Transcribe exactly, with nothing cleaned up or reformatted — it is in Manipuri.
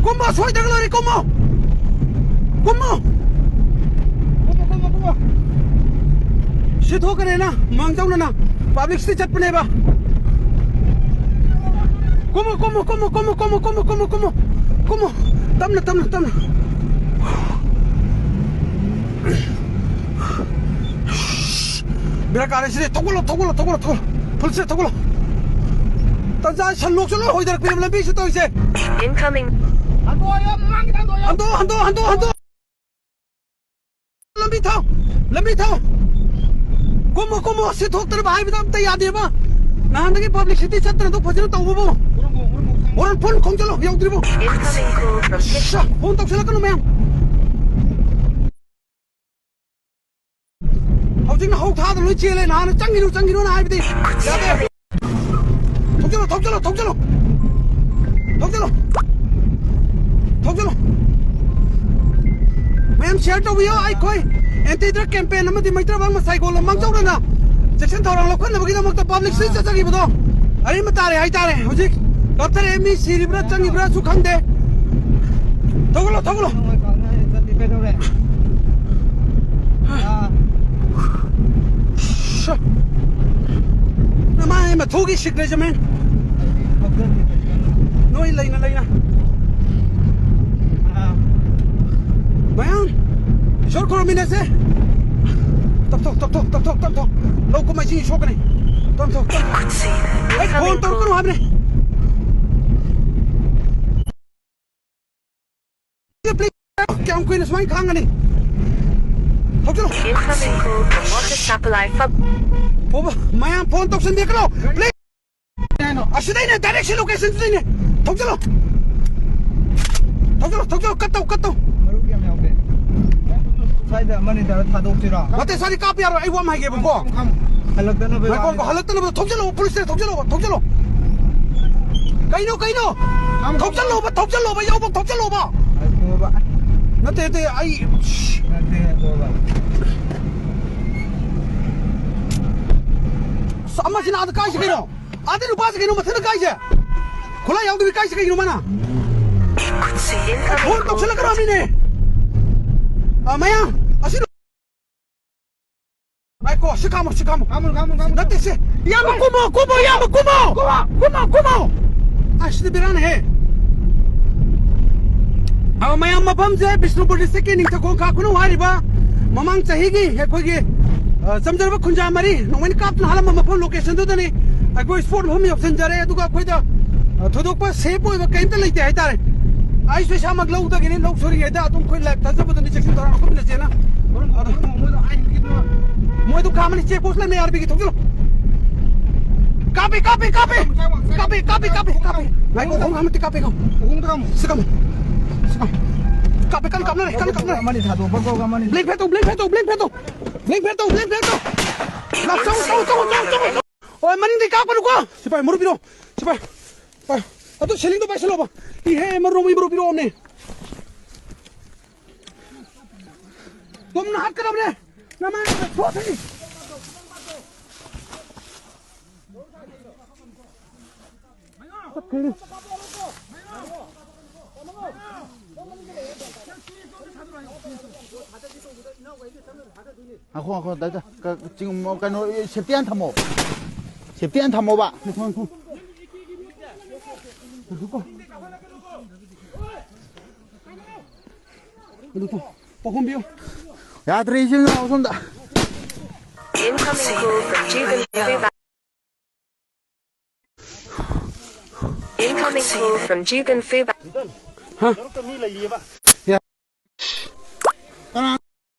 ꯀꯨꯝꯃꯣ, ꯁꯣꯏꯗ꯭ꯔꯒ ꯂꯣꯏꯔꯦ, ꯀꯨꯝꯃꯣ꯫ ꯀꯨꯝꯃꯣ꯫ ꯀꯨꯝꯃꯣ, ꯀꯨꯝꯃꯣ, ꯀꯨꯝꯃꯣ꯫ ꯁꯤ ꯊꯣꯛꯈ꯭ꯔꯦꯅ, ꯃꯥꯡꯖꯧꯅꯅ꯫ ꯄꯕ꯭ꯂꯤꯛꯁꯤꯇꯤ ꯆꯠꯄꯅꯦꯕ꯫ ꯀꯨꯝꯃꯣ, ꯀꯨꯝꯃꯣ, ꯀꯨꯝꯃꯣ꯫ ꯀꯨꯝꯃꯣ꯫ ꯇꯞꯅ, ꯇꯞꯅ, ꯇꯞꯅ꯫ ꯕꯦꯔꯥ ꯀꯥꯔꯦ ꯁꯤꯗꯤ꯫ ꯊꯧꯒꯠꯂꯣ, ꯊꯧꯒꯠꯂꯣ, ꯊꯧꯒꯠꯂꯣ, ꯊꯧꯒꯠꯂꯣ꯫ ꯐꯨꯜꯁꯦ ꯊꯧꯒꯠꯂꯣ꯫ ꯇꯟꯖꯥ ꯁꯟ ꯂꯣꯛꯁꯨ ꯂꯣꯏ ꯍꯣꯏꯊꯔꯛꯄꯅꯦꯕ ꯂꯝꯕꯤꯁꯤ ꯇꯧꯔꯤꯁꯦ꯫ Incoming. ꯍꯟꯗꯣꯛꯑꯣ, ꯃꯃꯥꯡꯒꯤꯗ ꯍꯟꯗꯣꯛꯑꯣ꯫ ꯍꯟꯗꯣꯛꯑꯣ, ꯍꯟꯗꯣꯛꯑꯣ, ꯍꯟꯗꯣꯛꯑꯣ, ꯍꯟꯗꯣꯛꯑꯣ꯫ ꯂꯝꯕꯤ ꯊꯥꯎ, ꯂꯝꯕꯤ ꯊꯥꯎ꯫ ꯀꯨꯝꯃꯣ, ꯀꯨꯝꯃꯣ꯫ ꯁꯤ ꯊꯣꯛꯇꯅꯕ ꯍꯥꯏꯕꯗ ꯑꯝꯇ ꯌꯥꯗꯦꯕ꯫ ꯅꯍꯥꯟꯗꯒꯤ ꯄꯕ꯭ꯂꯤꯁꯤꯇꯤ ꯆꯠꯇꯅ ꯑꯗꯨ ꯐꯖꯅ ꯇꯧꯕꯕꯨ꯫ ꯍꯣꯔꯦꯟ ꯐꯣꯟ ꯈꯣꯡꯖꯜꯂꯣ, ꯌꯧꯗ꯭ꯔꯤꯕꯣ꯫ Incoming call from ꯁ, ꯐꯣꯟ ꯇꯧꯁꯜꯂꯛꯀꯅꯨ ꯃꯌꯥꯝ꯫ ꯍꯧꯖꯤꯛꯅ ꯍꯧ ꯊꯥꯗ ꯂꯣꯏ ꯆꯦꯜꯂꯦ꯫ ꯅꯍꯥꯟꯅ "ꯆꯪꯈꯤꯅꯨ, ꯆꯪꯈꯤꯅꯨꯅ" ꯍꯥꯏꯕꯗꯤ ꯌꯥꯗꯦ꯫ ꯊꯧꯖꯤꯜꯂꯣ, ꯊꯧꯖꯤꯜꯂꯣ, ꯊꯧꯖꯤꯜꯂꯣ꯫ ꯊꯧꯖꯤꯜꯂꯣ꯫ ꯊꯧꯖꯤꯜꯂꯣ꯫ ꯃꯌꯥꯝ ꯁꯤꯌꯔ ꯇꯧꯕꯤꯌꯣ꯫ ꯑꯩꯈꯣꯏ ꯑꯦꯟꯇꯤ ꯗ꯭ꯔꯒ ꯀꯦꯝꯄꯦꯟ ꯑꯃꯗꯤ ꯃꯩꯇ꯭ꯔꯕꯥꯜ ꯃꯁꯥꯏꯒꯣꯜ ꯃꯥꯡꯖꯧꯅꯅ ꯆꯦꯛꯁꯤꯟ ꯊꯧꯔꯥꯡ ꯂꯧꯈꯠꯅꯕꯒꯤꯗꯃꯛꯇ ꯄꯕ꯭ꯂꯤꯛꯁꯤ ꯆꯠꯆꯈꯤꯕꯗꯣ ꯑꯔꯦꯝꯕ ꯇꯥꯔꯦ ꯍꯥꯏꯇꯥꯔꯦ꯫ ꯍꯧꯖꯤꯛ ꯀꯥꯞꯊꯔꯛꯑꯦ꯫ ꯃꯤ ꯁꯤꯔꯤꯕ꯭ꯔꯥ ꯆꯪꯉꯤꯕ꯭ꯔꯥꯁꯨ ꯈꯪꯗꯦ꯫ ꯊꯧꯒꯠꯂꯣ, ꯊꯧꯒꯠꯂꯣ꯫ ꯅꯣꯏ ꯀꯩꯗꯧꯔꯦ? ꯑꯥ꯫ ꯁ-, ꯅꯃꯥꯏ ꯃꯊꯨꯒꯤ ꯁꯤꯒꯅꯦꯆꯔ ꯃꯦꯟ꯫ ꯅꯣꯏ ꯂꯩꯅ ꯂꯩꯅ꯫ ꯑꯥ꯫ ꯃꯌꯥꯝ ꯏꯁꯣꯔ ꯈꯨꯔꯨꯝꯃꯤꯟꯅꯁꯦ꯫ ꯇꯞꯊꯣꯛ, ꯇꯞꯊꯣꯛ, ꯇꯞꯊꯣꯛ, ꯇꯞꯊꯣꯛ꯫ ꯂꯧ ꯀꯨꯝꯍꯩꯁꯤ ꯁꯣꯛꯀꯅꯤ꯫ ꯇꯞꯊꯣꯛ, ꯇꯞꯊꯣꯛ꯫ ꯑꯩ ꯐꯣꯟ ꯇꯧꯔꯛꯀꯅꯨ ꯍꯥꯏꯕꯅꯤ꯫ ꯀꯌꯥꯝ ꯀꯨꯏꯅ ꯁꯨꯃꯥꯏꯅ ꯈꯥꯡꯒꯅꯤ? ꯊꯧꯖꯤꯜꯂꯣ꯫ Incoming call from water supply for ꯐꯣꯕ-, ꯃꯌꯥꯝ ꯐꯣꯟ ꯇꯧꯁꯟꯕꯤꯔꯛꯀꯅꯣ, please꯫ ꯀꯩ ꯍꯥꯏꯅꯣ? ꯑꯁꯤꯗꯩꯅꯦ, ꯗꯥꯏꯔꯦꯛ ꯁꯤ ꯂꯣꯀꯦꯁꯟꯁꯤꯗꯩꯅꯦ꯫ ꯊꯧꯖꯤꯜꯂꯣ꯫ ꯊꯧꯖꯤꯜꯂꯣ, ꯊꯧꯖꯤꯜꯂꯣ, ꯀꯠ ꯇꯧ, ꯀꯠ ꯇꯧ꯫ ꯃꯔꯨꯞ ꯌꯥꯝ ꯌꯥꯎꯗꯦ꯫ ꯁ꯭ꯋꯥꯏꯗ ꯑꯃꯅꯤ ꯇꯧꯔ ꯊꯥꯗꯣꯛꯁꯤꯔꯣ? ꯅꯠꯇꯦ, ꯁ꯭ꯋꯥꯏꯗ ꯀꯥꯞꯄ ꯌꯥꯔꯣꯏ, ꯑꯩ ꯋꯥ ꯑꯃ ꯍꯥꯏꯒꯦꯕꯀꯣ꯫ ꯈꯝ, ꯈꯝ꯫ ꯍꯜꯂꯛꯇꯅꯕ ꯉꯥꯏꯈꯣ, ꯋꯥꯅꯤꯗ꯫ ꯍꯜꯂꯛꯇꯅꯕ ꯊꯧꯖꯤꯜꯂꯣ, ꯄꯨꯂꯤꯁꯇ ꯊꯧꯖꯤꯜꯂꯣꯕ, ꯊꯧꯖꯤꯜꯂꯣ꯫ ꯀꯩꯅꯣ, ꯀꯩꯅꯣ? ꯈꯝ, ꯈꯝ꯫ ꯊꯧꯖꯤꯜꯂꯣꯕ, ꯊꯧꯖꯤꯜꯂꯣꯕ, ꯌꯥꯎꯕ ꯊꯧꯖꯤꯜꯂꯣꯕ꯫ ꯉꯥꯏꯈꯣꯕ꯫ ꯅꯠꯇꯦ, ꯅꯠꯇꯦ, ꯑꯩ ꯅꯠꯇꯦ, ꯉꯥꯏꯈꯣꯕ꯫ ꯑꯁ, ꯑꯃꯁꯤꯅ ꯑꯥꯗ ꯀꯥꯏꯁꯤ ꯀꯩꯅꯣ? ꯑꯥꯗ ꯅꯨꯄꯥꯁꯤ ꯀꯩꯅꯣ ꯃꯊꯟꯇ ꯀꯥꯏꯁꯦ? ꯈꯨꯠꯂꯥꯏ ꯌꯥꯎꯗꯕꯤ ꯀꯥꯏꯁꯦ ꯀꯩꯒꯤꯅꯣ ꯃꯥꯅ? ꯐꯣꯟ ꯇꯧꯁꯜꯂꯛꯀꯅꯣ ꯍꯥꯏꯕꯅꯤꯅꯦ꯫ ꯑ, ꯃꯌꯥꯝ, ꯑꯁꯤ ꯉꯥꯏꯈꯣ, ꯁꯤ ꯈꯥꯝꯃꯣ, ꯁꯤ ꯈꯥꯝꯃꯣ꯫ ꯈꯥꯝꯃꯣ, ꯈꯥꯝꯃꯣ, ꯈꯥꯝꯃꯣ꯫ ꯅꯠꯇꯦ, ꯁꯤ꯫ ꯏꯌꯥꯝꯕ, ꯀꯨꯝꯃꯣ, ꯀꯨꯝꯃꯣ, ꯏꯌꯥꯝꯕ, ꯀꯨꯝꯃꯣ꯫ ꯀꯨꯝꯃꯣ, ꯀꯨꯝꯃꯣ, ꯀꯨꯝꯃꯣ꯫ ꯑꯁ, ꯁꯤꯗꯤ ꯕꯦꯔꯥꯅꯦꯍꯦ꯫ ꯑ, ꯃꯌꯥꯝ, ꯃꯐꯝꯁꯦ ꯕꯤꯁꯅꯨꯄꯨꯔ district ꯀꯤ ꯅꯤꯡꯊꯧꯈꯣꯡ ꯈꯥ ꯈꯨꯅꯧ ꯍꯥꯏꯔꯤꯕ ꯃꯃꯥꯡ ꯆꯍꯤꯒꯤ ꯑꯩꯈꯣꯏꯒꯤ, ꯑ, ꯆꯝꯖꯔꯕ ꯈꯨꯟꯖꯥ ꯃꯔꯤ ꯅꯣꯡꯃꯩꯅ ꯀꯥꯞꯇꯨꯅ ꯍꯥꯠꯂꯝꯕ ꯃꯐꯝ location ꯗꯨꯗꯅꯤ꯫ ꯑꯩꯈꯣꯏ spot ꯃꯐꯝ ꯌꯧꯁꯤꯟꯖꯔꯦ, ꯑꯗꯨꯒ ꯑꯩꯈꯣꯏꯗ, ꯑ, ꯊꯣꯏꯗꯣꯛꯄ safe ꯑꯣꯏꯕ ꯀꯔꯤꯝꯇ ꯂꯩꯇꯦ ꯍꯥꯏꯇꯥꯔꯦ꯫ ꯑꯩꯁꯨ ꯏꯁꯥꯃꯛ ꯂꯧꯗꯒꯤꯅꯤ, ꯂꯧ ꯁꯨꯔꯤꯉꯩꯗ ꯑꯗꯨꯝ ꯑꯩꯈꯣꯏ life ꯊꯥꯖꯕꯗꯨꯅꯤ, ꯆꯦꯛꯁꯤꯟ ꯊꯧꯔꯥꯡ ꯂꯧꯈꯠꯃꯤꯟꯅꯁꯦꯅ꯫ ꯃꯣꯏꯗꯣ ꯀꯥ ꯑꯃꯅꯤ check post ꯂꯩꯔꯝꯃꯦ, ꯑꯥꯔ ꯕꯤꯒꯤ ꯊꯣꯛꯆꯤꯜꯂꯣ꯫ ꯀꯥꯞꯄꯦ, ꯀꯥꯞꯄꯦ, ꯀꯥꯞꯄꯦ꯫ ꯀꯥꯞꯄꯦ, ꯀꯥꯞꯄꯦ, ꯀꯥꯞꯄꯦ, ꯀꯥꯞꯄꯦ꯫ ꯉꯥꯏꯈꯣ, ꯑꯍꯨꯝ ꯑꯃꯠꯇꯤ ꯀꯥꯞꯄꯦ, ꯀꯥꯞꯄꯦ꯫ ꯁꯤ ꯀꯥꯞꯄꯦ꯫ ꯁꯤ ꯀꯥꯞꯄꯦ꯫ ꯀꯥꯞꯄꯦ, ꯀꯟꯅ ꯀꯥꯞꯅꯔꯦ, ꯀꯟꯅ ꯀꯥꯞꯅꯔꯦ꯫ ꯑꯃꯅꯤ ꯊꯥꯗꯣꯛꯄ ꯀꯣ, ꯑꯃꯅꯤ꯫ Blank ꯐꯦꯠꯇꯧ, blank ꯐꯦꯠꯇꯧ, blank ꯐꯦꯠꯇꯧ꯫ Blank ꯐꯦꯠꯇꯧ, blank ꯐꯦꯠꯇꯧ꯫ ꯂꯥꯛ, ꯆꯪꯉꯣ, ꯆꯪꯉꯣ, ꯆꯪꯉꯣ, ꯆꯪꯉꯣ, ꯆꯪꯉꯣ꯫ ꯍꯣꯏ, ꯃꯅꯤꯡꯗꯩ ꯀꯥꯞꯀꯅꯨꯀꯣ꯫ ꯁꯤꯐꯥꯏ, ꯃꯔꯨꯞ ꯄꯤꯔꯣ꯫ ꯁꯤꯐꯥꯏ꯫ ꯄꯥꯏ꯫ ꯑꯗꯨ ꯁꯦꯂꯤꯡꯗꯣ ꯄꯥꯏꯁꯜꯂꯣꯕ꯫ ꯏꯍꯦ, ꯃꯔꯨꯞ, ꯃꯔꯨꯞ ꯄꯤꯔꯛꯑꯣꯅꯦ꯫ ꯇꯨꯝꯅ ꯍꯥꯠꯀꯗꯕꯅꯦ꯫ ꯅꯃꯥꯏ ꯊꯣꯛꯑꯁꯤ꯫ ꯆꯠꯈ꯭ꯔꯦꯅꯦ꯫ ꯉꯥꯏꯈꯣ, ꯉꯥꯏꯈꯣ, ꯗꯥ, ꯗꯥ, ꯀ-, ꯆꯤꯡ-, ꯀꯩꯅꯣ, safety ꯍꯥꯟꯅ ꯊꯝꯃꯣ꯫ Safety ꯍꯥꯟꯅ ꯊꯝꯃꯣꯕ꯫ ꯉꯥꯏꯈꯣ, ꯉꯥꯏꯈꯣ꯫ ꯉꯥꯏꯈꯣꯀꯣ꯫ ꯑꯗꯨ ꯊꯝ-, ꯄꯥꯎꯈꯨꯝ ꯄꯤꯌꯨ꯫ ꯌꯥꯗ꯭ꯔꯦ, ꯏꯆꯤꯟ ꯏꯅꯥꯎ ꯁꯣꯝꯗ꯫ Incoming call from Jugan Fubak. Incoming call from Jugan Fubak. ꯍꯥ? ꯀꯅꯥ?